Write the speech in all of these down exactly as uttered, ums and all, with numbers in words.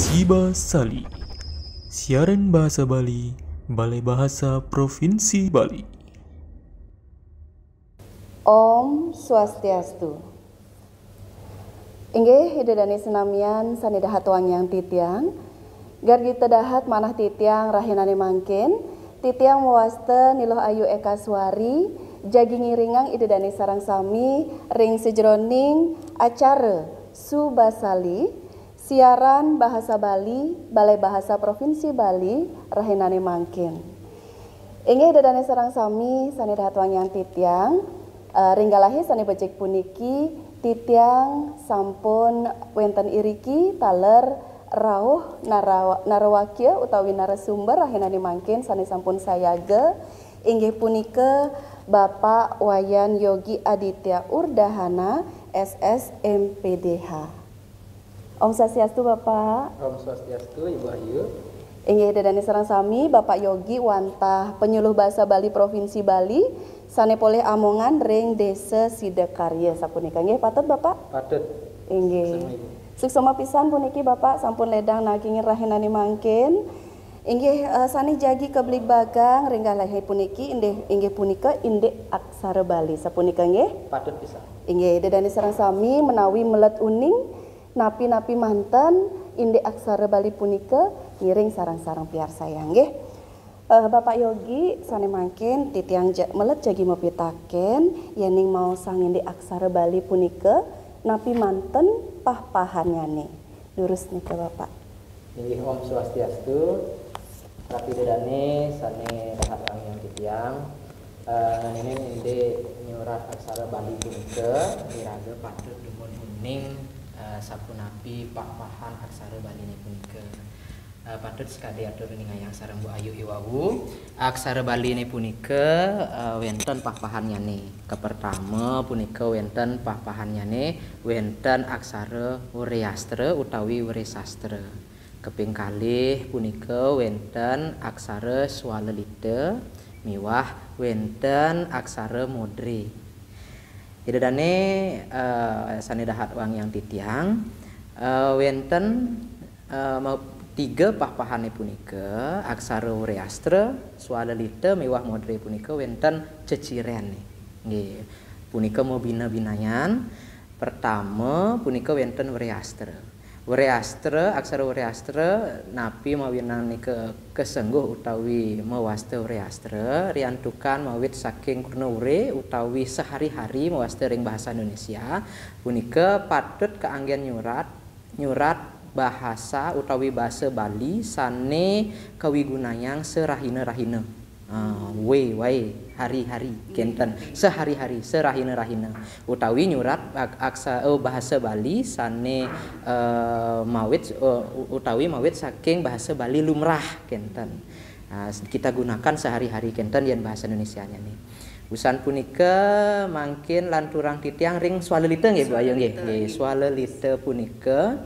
Sibasali, siaran bahasa Bali, Balai Bahasa Provinsi Bali. Om Swastiastu. Inggih, Ida Dane senamian sane dahat wangiang titiang. Gargita dahat manah titiang rahinane mangkin, titiang mawasta Niluh Ayu Eka Suari, jagi ngiringang Ida Dane sareng sami ring sajeroning acara Subasali, siaran bahasa Bali, Balai Bahasa Provinsi Bali, rahinane mangkin. Inggih Ida Dane sareng sami sane dahat wangiang titiang, eh, ring galahe sane becik puniki, titiang sampun wenten iriki taler rauh narawa-, narawakya utawi narasumber rahinane mangkin sane sampun sayaga, inggih punika Bapak Wayan Yogi Aditya Urdahana, S S M P D H. Om Swastiastu, Bapak. Om Swastiastu, Ibu Ayu. Inggih, Ida Dane sareng sami, Bapak Yogi wantah Penyuluh Basa Bali Provinsi Bali, sane polih amongan ring Desa Sidakarya sapunika. Nggih, patut, Bapak? Patut. Inggih. Sama Ibu. Suksma pisan puniki, Bapak, sampun ledang nagingin rahinane mangkin. Inggih, eh, sane jagi kabligbagang ring galahe puniki, inggih, inggih punika indik aksara Bali sapunika, nggih? Patut pisan. Inggih, Ida Dane sareng sami menawi melet uning napi-napi manten indik aksara Bali punika, ngiring sareng-sareng piarsayang, nggih. Eh, Bapak Yogi, sane mangkin titiang ja-, melet jagi mapitaken, yening maosang indik aksara Bali punika, napi manten pah-pahannyane? Durus nika, Bapak. Inggih, Om Swastiastu. Ratu Ida Dane sane dahat wangiang titiang. Eh, ngenenin indik nyurat aksara Bali punika, iraga patut dumun uning, eh, sapunapi pah-pahan aksara Baline punika. Eh, patut sekadi atur ningayang sareng Bu Ayu iwau. Aksara Baline punika, eh, wenten pah-pahannyane. Kapertama punika wenten pah-pahannyane, wenten aksara Wreastra utawi Wresastra. Kaping kalih punika wenten aksara Swalalita miwah wenten aksara Modre. Ida Dane, eh, sane dahat wangiang titiang, eh, wenten, eh, ma-, tiga pah-pahane punika, aksara Wreastra, Swalalita miwah Modre punika wenten cecirenne. Nggih. Punika mabina-binayan. Pertama punika wenten Wreastra. Wreastra, aksara Wreastra napi mawinan nika kasengguh utawi mawasta Wreastra, riantukan mawit saking kruna wre utawi sehari-hari mawasta ring bahasa Indonesia, punika patut kaanggen nyurat, nyurat bahasa utawi basa Bali sane kawigunayang sarahina-rahina. Ah, we wae, hari-hari, kenten, sehari-hari, sarahina-rahina. Utawi nyurat ak-, aksa-, oh, bahasa Bali sane, eh, mawit, eh, utawi mawit saking bahasa Bali lumrah, kenten. Ah, kita gunakan sehari-hari, kenten, yen bahasa Indonesianya nih. Usan punika mangkin lanturang titiang ring Swalalita nggih, Bu Ayu, nggih. Nggih, Swalalita punika,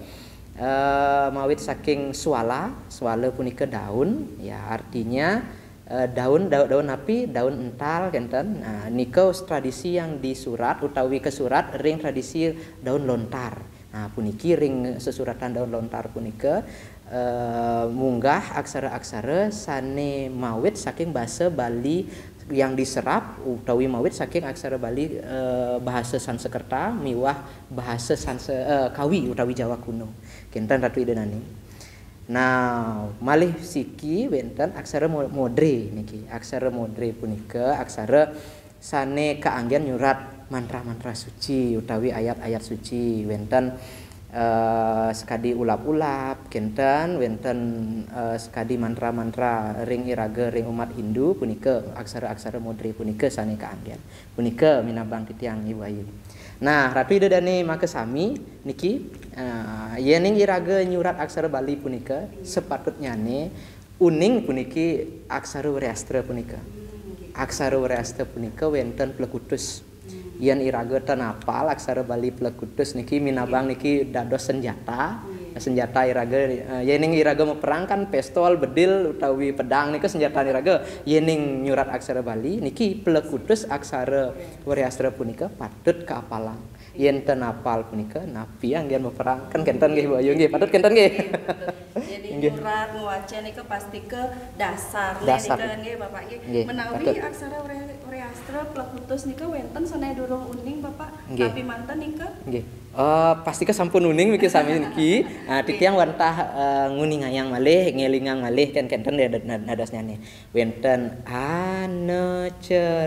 eh, mawit saking swala, swala punika daun, ya, artinya, eh, daun, daun, daun napi? Daun ental, kenten. Nah, nika tradisi yang disurat utawi kasurat ring tradisi daun lontar. Nah, puniki ring sesuratan daun lontar punika, eh, munggah aksara-aksara sane mawit saking basa Bali yang diserap utawi mawit saking aksara Bali, eh, bahasa Sanskerta miwah bahasa Sanse-, eh, Kawi utawi Jawa kuno. Kenten, Ratu Ida Dane. Nah, malih siki wenten aksara mo-, Modre niki. Aksara Modre punika aksara sane kaanggen nyurat mantra-mantra suci utawi ayat-ayat suci. Wenten, eh, sekadi ulap-ulap, kenten, wenten, eh, sekadi mantra-mantra ring iraga ring umat Hindu punika, aksara-aksara Modre punika sane kaanggen. Punika minabang titiang, Ibu Ayu. Nah, Ratu Ida Dane makasami niki, eh, yening iraga nyurat aksara Bali punika, sepatutnyane uning puniki aksara Wreastra punika. Aksara Wreastra punika wenten plekutus. Yen iraga tan apal aksara Bali plekutus niki, minabang niki dados senjata. Senjata iraga, eh, yening iraga maperang kan pistol, bedil utawi pedang nika senjata iraga. Yening nyurat aksara Bali niki, plekutus aksara Wreastra punika patut kaapalang. Yén ten apal punika, napi anggén maperang? Kan kénten nggih, Bu Ayu nggih, patut kénten nggih. Jadi nyurat ngwacén nika pasti ke dasar. Dasar nika nggih, Bapak nggih. Menawi aksara Wreastra plekutus nika wénten sané durung uning, Bapak. Nggih. Tapi manten nika? Nggih. Eh, pasti ke sampun uning niki sami niki. Nah, titiang wantah eh, nguningayang malih, ngélingang malih kan kénten dadosnyané. Wénten anacereka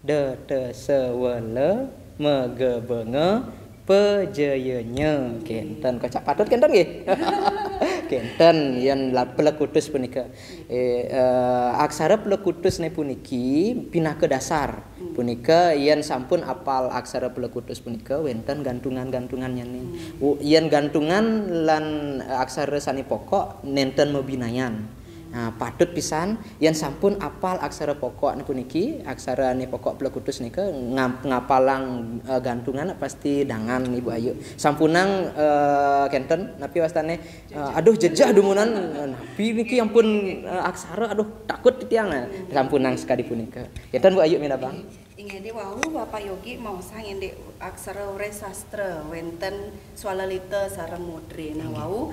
Datasawala Megabenga Pejayanya. Kénten kocap patut kénten nggih. Kénten yén plekutus punika. Eh, eh, aksara plekutusné puniki pinaka dasar. Punika yén sampun apal aksara plekutus punika wénten gantungan-gantungannyané. Yén gantungan lan eh, aksara sané pokok nénten mabinayan. Nah, patut pisan yén sampun apal aksara pokok puniki, aksara ané pokok plekutus nika ngapalang eh, gantungan pasti dangan Ibu Ayu. Sampunang eh, kénten napi wastané eh, aduh jejeh dumunan eh, napi niki ampun eh, aksara aduh takut titiang. Nah, sampunang sakadi punika. Kénten Bu Ayu minabang. Inggih, wau Bapak Yogi maosang indik aksara Wreastra wénten Swalalita sareng Mudre. Nah, wau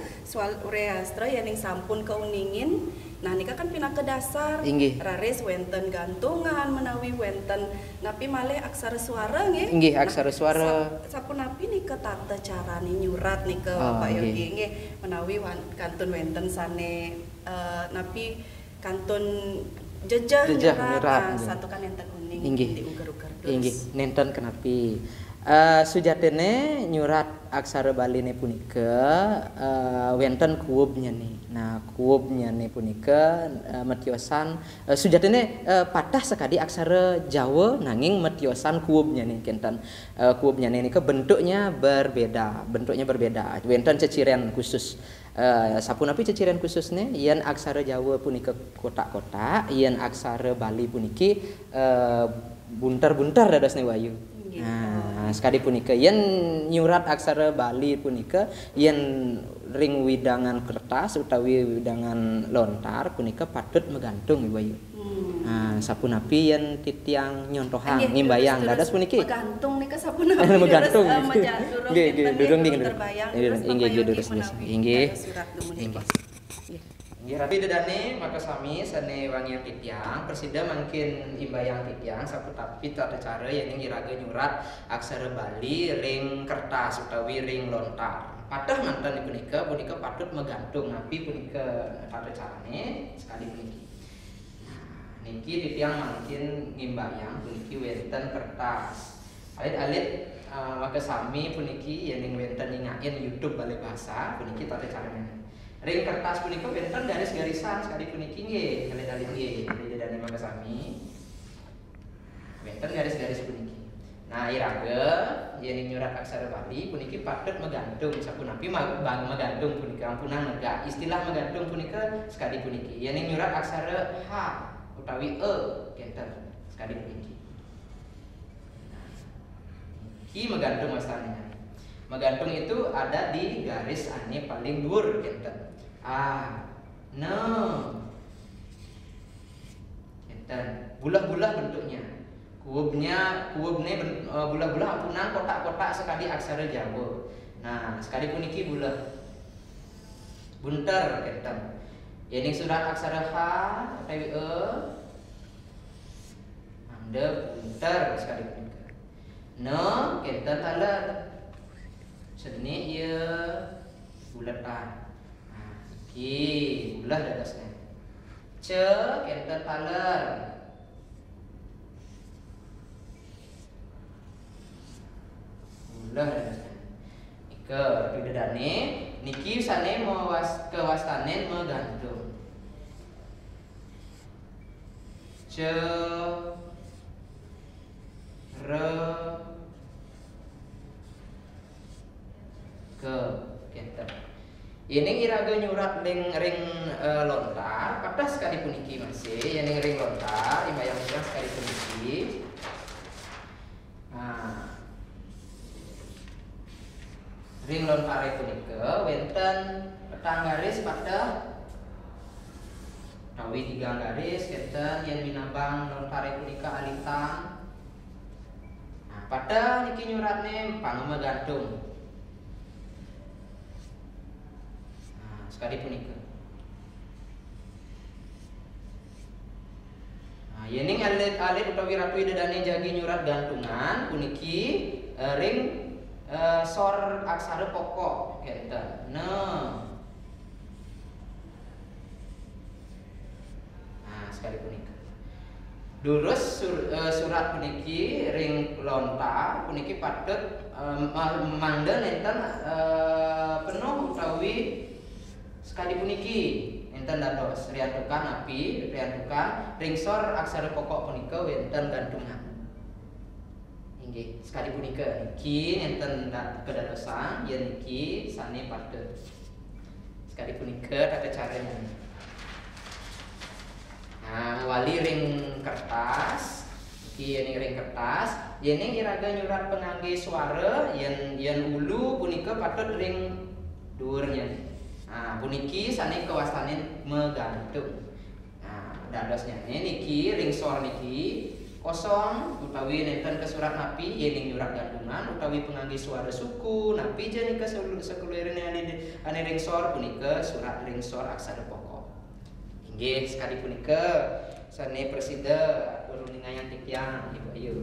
Wreastra yéning sampun kauningin, nah nika kan pinaka dasar. Inggih. Raris wénten gantungan menawi wénten napi malih aksara swara nggih. Inggih, aksara swara. Nah, sapunapi nika tata carané nyurat nika Bapak Yogi nggih menawi kantun wénten sané eh, napi kantun jejeh nyurat, santukan nénten uning inggih. Diuger-uger terus. Inggih, nénten kenapi. Eh, sujatiné nyurat aksara Baliné punika eh, wénten kuubnyané. Nah, kuubnyané punika eh, matiosan eh, sujatiné eh, patah sakadi aksara Jawa nanging matiosan kuubnyané kénten. Eh, kuubnyané nika bentuknya berbeda, bentuknya berbeda. Wénten ceciren khusus. Eh, sapunapi ceciren khususné? Yén aksara Jawa punika kotak-kotak, yén aksara Bali puniki eh, bunter-bunter dadosné Bu Ayu. Nah, sakadi punika yén nyurat aksara Bali punika yén ring widangan kertas utawi widangan lontar punika patut magantung Ibu Ayu. Nah, sapunapi yén titiang nyontohang ngimbayang dados puniki. Magantung nika sapunapi. Magantung. Nggih, nggih, durung nggih. Inggih, durus. Inggih. Inggih, Ratu Ida Dané, makasami sané wangiang titiang, prasida mangkin imbayang titiang sapunapi tata cara yéning iraga nyurat aksara Bali ring kertas utawi ring lontar. Pateh manten punika, punika patut magantung napi punika tata carané sakadi puniki. Nah, niki titiang mangkin ngimbayang puniki wénten kertas. Alit-alit eh, makasami puniki yéning wénten nyingakin YouTube Balé Basa puniki tata carané. Ring kertas punika wénten garis-garisan sakadi puniki nggih, alit-alit nggih, Ida Dané makasami. Wénten garis-garis puniki. Nah, iraga yéning nyurat aksara Bali puniki patut magantung sapunapi ma- bang magantung punika ampunang negak. Istilah magantung punika sakadi puniki. Yéning nyurat aksara H utawi E kénten sakadi puniki. Ki magantung wastané. Magantung itu ada di garis ané paling dhuwur kénten. Ah, no. Kénten. Bulah-bulah bentuknya. Kuubnya, kuubné ben- eh, bulah-bulah ampunang kotak-kotak sakadi aksara Jawa. Nah, sakadi puniki bulah. Bunter kénten. Yéning surat aksara H utawi E, mangda bunter sakadi punika. Na kénten taler. Seni ya buletan. Nah, iki bulah dadosnya. Ca kénten taler. Bulah dadosnya. Nika Ida Dané niki sané mawas kawastanin magantung. Ca, ra, ka, kénten. Yéning iraga nyurat ring ring eh, lontar, pateh sakadi puniki masih, yéning ring lontar, imbayang sakadi puniki. Nah, ring lontaré punika wénten petang garis pateh utawi tigang garis kénten yén minabang lontaré punika alitan. Nah, Pateh niki nyuratne pangema gantung. Nah, sakadi punika. Nah, yening alit-alit utawi Ratu Ida Dane jagi nyurat gantungan, puniki, eh, ring, eh, sor aksara pokok kenten. Nah. Nah, sakadi punika. Durus sur-, eh, surat puniki ring lontar puniki patut, eh, ma-, mangda nenten, eh, penuh utawi sakadi puniki nenten dados riantukan napi riantukan ring sor aksara pokok punika wenten gantungan. Inggih, sakadi punika niki nenten da-, kadadosang, yen niki sane patut. Sakadi punika tata caranya. Nah, wali ring kertas, niki yening ring kertas, yening iraga nyurat pangangge suara, yen, yen ulu punika patut ring duurnya. Nah, puniki sane kawastanin magantung. Nah, dadosnyane niki ring sor niki kosong utawi nenten kasurat napi yening nyurat gantungan utawi pangangge suara suku napi ja nika selu-, sakulirine ane, ane ring sor punika surat ring sor aksara pokok. Inggih, sakadi punika sane prasida atur uningayang titiang, Ibu Ayu.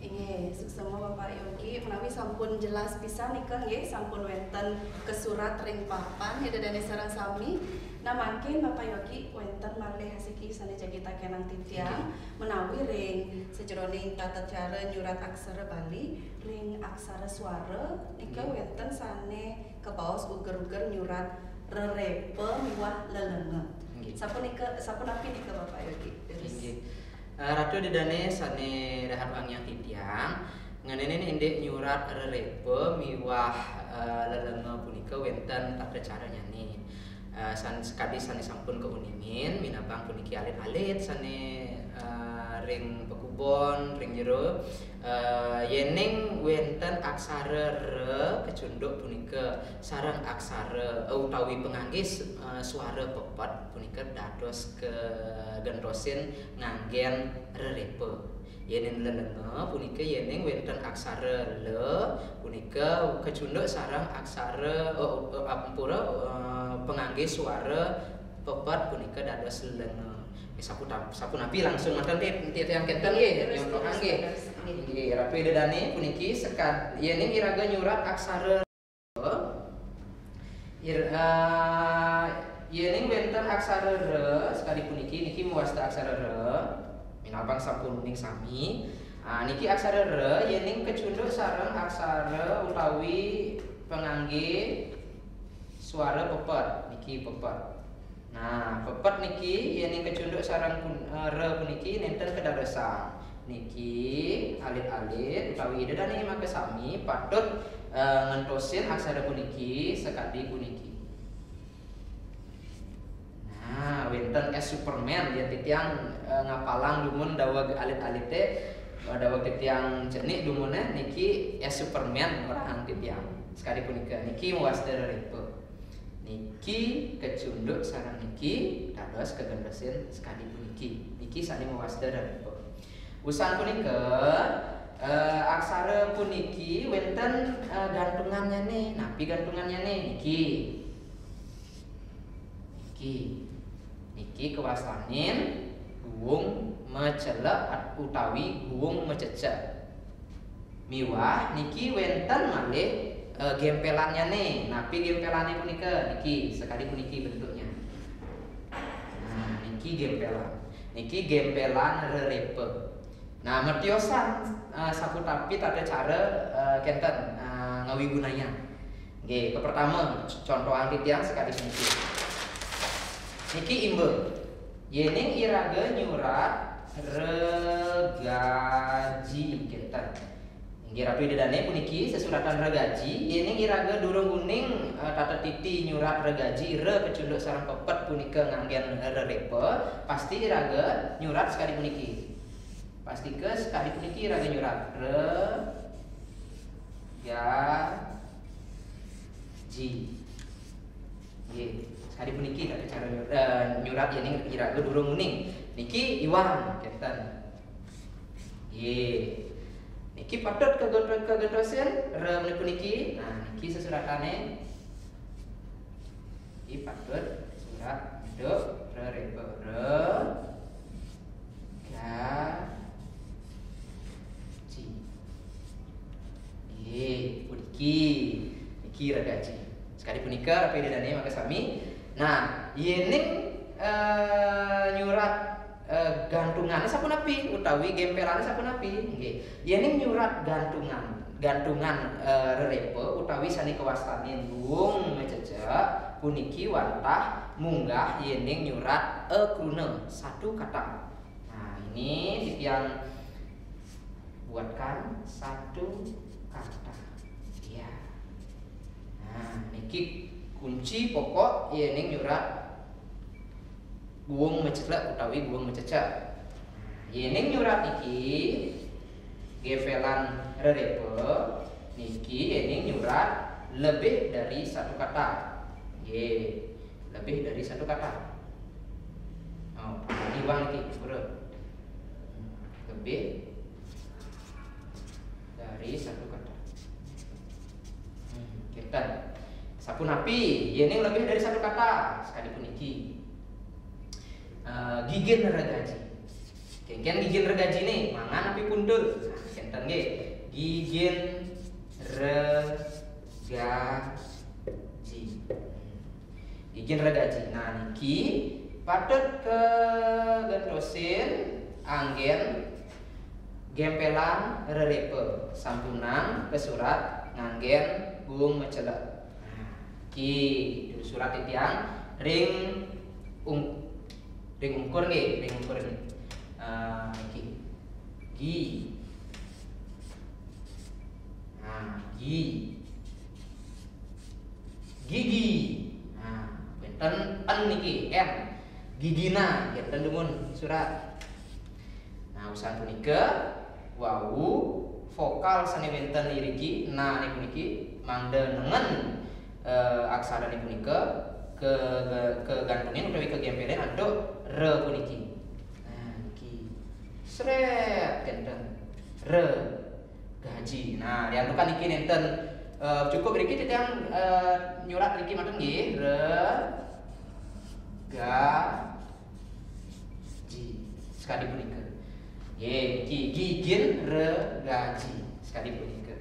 Inggih, suksema Bapak Yogi, menawi sampun jelas pisan nika nggih, sampun wenten kasurat ring papan, Ida Dane sareng sami. Nah, mangkin Bapak Yogi wenten malih asiki sane jagi takenang titiang, menawi ring sajeroning tata cara nyurat aksara Bali, ring aksara suara, nika wenten sane kabaos uger-uger nyurat rerepa miwah lelenga. Nggih. Sapunika, sapunapi nika Bapak Yogi? Inggih. Eh, Ratu Ida Dane sane dahat wangiang titiang, ngenenin indik nyurat rerepa miwah, eh, lelenga punika wenten tata caranyane. Eh, san-, sakadi sane sampun kauningin, minabang puniki alit-alit sane, eh, ring pakubon, ring jero, eh, yening wenten aksara re kacunduk punika sareng aksara, eh, utawi pangangge s-, eh, suara pepet punika dados kagentosin nganggen rerepa. Yening lelenga punika yening wenten aksara le punika kacunduk sareng aksara, eh, eh, ampura, eh, pangangge suara pepet punika dados lelenga. Nggih, sapu-, sapunapi langsung manten nggih, nggih, tiang kenten nggih, terus, nyontohang terus, nggih. Terus, nggih. Nggih, Ratu Ida Dane puniki sekad-, yening iraga nyurat aksara Ir-, eh, yening wenten aksara re, sakadi puniki, niki mawasta aksara re, minabang sampun uning sami. Ah, niki aksara re, yening kacunduk sareng aksara utawi pangangge suara pepet, niki pepet. Nah, pepet niki yening kacunduk sareng pun-, eh, re puniki nenten kadadosang. Niki alit-alit utawi Ida Dane makasami patut, eh, ngentosin aksara puniki sakadi puniki. Nah, wenten es Superman, ya titiang, eh, ngapalang dumun daweg alit-alite, eh, daweg titiang cenik dumunne niki es Superman orahang titiang. Sakadi punika, niki mawasta rerepa. Niki kacunduk sareng niki dados kagentosin sakadi puniki. Niki sane mawasta rerepa. Usan punika, eh, aksara puniki wenten, eh, gantungannyane. Napi gantungannyane? Niki. Niki. Niki kawastanin guung macelek at-, utawi guung macecek. Miwah niki wenten malih, eh, gempelannyane. Napi gempelane punika? Niki, sakadi puniki bentuknya. Nah, niki gempelan. Niki gempelan rerepa. Nah, matiosan, eh, sapunapi tata cara, eh, kenten, eh, ngawigunayang. Nggih, kapertama, contohan titiang sakadi puniki. Niki imba. Yening iraga nyurat regaji kenten. Inggih Ratu Ida Dane puniki sesuratan regaji, yening iraga durung uning, eh, tata titi nyurat regaji re kacunduk sareng pepet punika nganggen rerepa, pasti iraga nyurat sakadi puniki. Pastika sakadi puniki iraga nyurat re ga ji. Nggih, sakadi puniki tata cara nyur-, eh, nyurat yening iraga durung uning. Niki iwang kenten. Nggih. Niki patut kagentosin re puniki. Nah, niki sesuratané. Niki patut surat untuk re repa. Re gaji. Nggih, puniki. Niki re gaji. Sekadi punika, rabi ida dané mangga sami. Nah, yéning eh, nyurat eh, gantungané sapunapi utawi gémpélané sapunapi? Nggih. Yéning nyurat gantungan, gantungan eh, rerepa utawi sané kawastanin guung macecek, puniki wantah munggah yéning nyurat akruna, satu kata. Nah, ini titiang buatkan satu kata. Ya. Nah, niki kunci pokok yéning nyurat guung macecek utawi guung macecek. Yéning nyurat niki gémpélan rerepa, niki yéning nyurat lebih dari satu kata. Nggih, lebih dari satu kata. Oh, iwang niki, pura. Lebih dari satu kata. Hmm, kénten. Sapunapi, yéning lebih dari satu kata, sekadi puniki. Eh, gigin regaji. Kénkén gigin regaji né, mangan api puntul. Nah, kénten nggih. Gigin regaji. Gigin regaji. Nah, niki patut kagentosin anggén gémpélan rerepa, sampunang kasurat nganggén guung macecek. Nah, niki surat titiang ring ung, ring ungkur nggih, ring ungkur nggih. Eh, niki. Gi. Nah, gi. Gigi. Nah, wénten N niki, N. Gigina, wénten dumun surat. Nah, usan punika, wau vokal sané wénten iriki, na niki puniki, mangda nengen eh, aksarané punika ke, ke, kagantungin utawi kagémpélin antuk re puniki. Nah, niki. Srét, kénten. Re. Gaji. Nah, riantukan niki nénten eh, cukup riki titiang eh, nyurat riki manten nggih. Re gaji. Sekadi punika. Nggih, niki gigin regaji. Sekadi punika.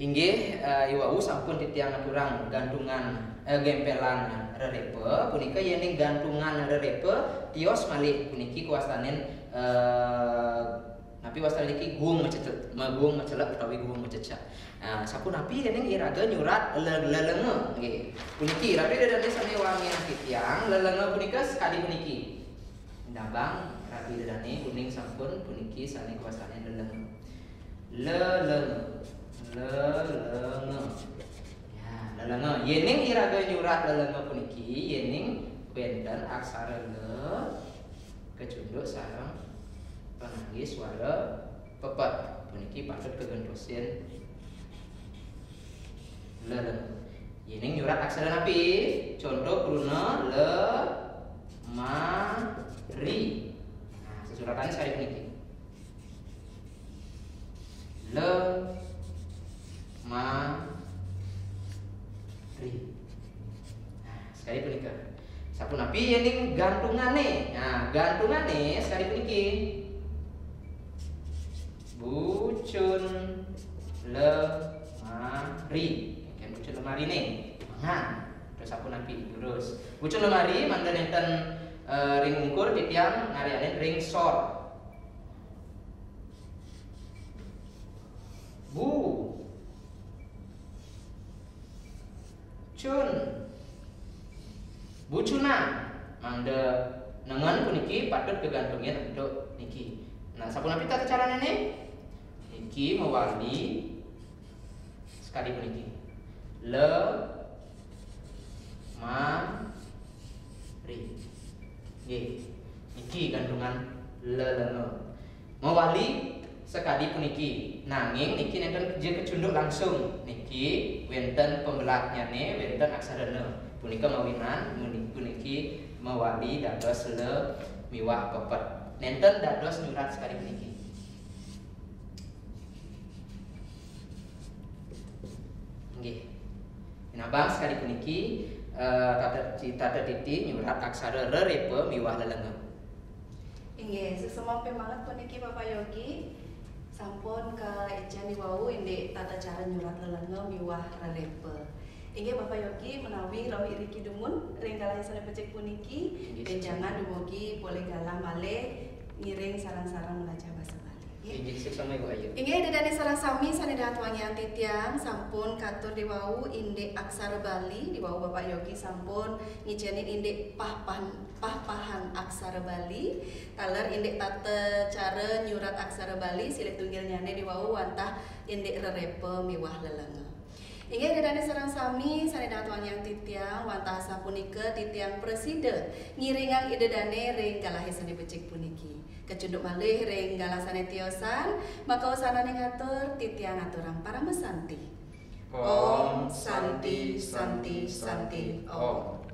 Inggih, eh, iwau sampun titiang aturang gantungan eh, gémpélan rerepa. Punika yéning gantungan rerepa tios malih puniki kawastanin eh, napi wastan niki guung macecek, maguung macelek utawi guung macecek. Nah, sapunapi yéning iraga nyurat le-, lelenga, nggih. Puniki, rabi ida dané sané wangiang titiang, lelenga punika sekadi puniki. Ndabang, rabi ida dané uning sampun puniki sané kawastanin lelenga. Lelenga. Lelenga. Ya, lelenga. Yéning iraga nyurat lelenga puniki, yéning wénten aksara le kacunduk sareng pangangge suara pepet. Puniki patut kagentosin lelenga. Yéning nyurat aksara napi? Conto kruna le, ma, ri. Nah, sesuratané sekadi puniki. Le, ma, ri. Nah, sekadi punika. Sapunapi yéning gantungané? Nah, gantungané sekadi puniki. Bucun lemari. Kan bucun lemariné. Mangan. Terus sapunapi? Terus. Bucun lemari mangda nénten eh, ring ungkur titiang ngaryanin ring sor. Bu. Cun. Bucunan. Mangda nengen puniki patut kagantungin antuk niki. Nah, sapunapi tata carané né? Niki mawali sekadi puniki. Le, ma, ri. Nggih. Niki gantungan lelenga. Mawali sekadi puniki. Nanging niki nénten ja kacunduk langsung. Niki wénten pembelatnyané, wénten aksara na. Punika mawinan muni-, puniki mawali dados le miwah pepet. Nénten dados nyurat sekadi puniki. Nggih. Nah, Bang, sakadi puniki, eh, tata, tata titi nyurat aksara rerepa miwah lelengem. Inggih, suksma pimanget puniki Bapak Yogi. Sampun kaicen wau indik tata cara nyurat lelengem miwah rerepa. Inggih Bapak Yogi, menawi rauh iriki dumun ring galahé sané becik puniki, Inggih, bénjangan dumugi polih galah malih ngiring sareng-sareng mlajah basa Bali. Nggih. Inggih, suksma Ibu Ayu. Inggih, Ida Dané sareng sami sané dahat wangiang titiang, sampun katur wau indik aksara Bali, wau Bapak Yogi sampun ngicénin indik pahpahan, pahpahan aksara Bali, taler indik tata cara nyurat aksara Bali, silih tunggilnyané wau wantah indik rerepa miwah lelengem. Inggih, Ida Dané sareng sami sané dahat wangiang titiang, wantah sapunika titiang prasida ngiringang Ida Dané ring galahé sané becik puniki. Kacunduk malih ring galah sané tiosan, maka wasananing atur titiang aturang paramasanti. Om Santi, Santi, Santi, Om.